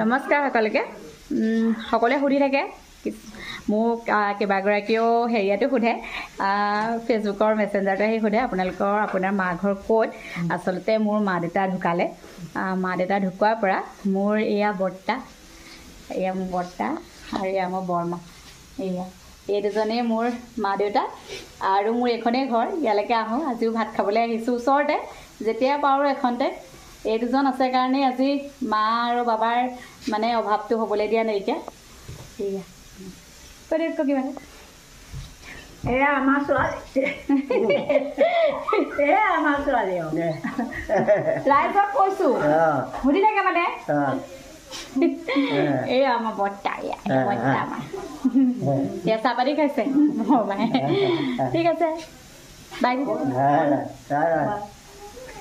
নমস্কাৰ সকলোকে। সকলোৱে সুধি থাকে মোক, কেইবাগৰাকীয়েও হেৰিয়াতো সোধে, ফেচবুকৰ মেছেঞ্জাৰটো আহি সোধে আপোনালোকৰ আপোনাৰ মা ঘৰ ক'ত। আচলতে মোৰ মা দেউতা ঢুকালে। মা দেউতা ঢুকোৱাৰ পৰা মোৰ এয়া বৰ্তা, এয়া মোৰ বৰ্তা আৰু এয়া মোৰ বৰমা, এয়া এই দুজনেই মোৰ মা দেউতা আৰু মোৰ এইখনেই ঘৰ। ইয়ালৈকে আহোঁ, আজিও ভাত খাবলৈ আহিছোঁ ওচৰতে, যেতিয়া পাৰোঁ এখনতে। এই দুজন আছে কাৰণেই আজি মা আৰু বাবাৰ মানে অভাৱটো হ'বলৈ দিয়া নাইকিয়া। এয়া কৈ দিয়ক কিবা। এয়া আমাৰ ছোৱালী, এয়া আমাৰ ছোৱালী। ৰাইজক কৈছোঁ, সুধি থাকে মানে। এয়া আমাৰ বৰ্তা, এয়া বৰ্তা আমাৰ। এয়া চাহ পানী খাইছে বৰমাই। ঠিক আছে, বাই।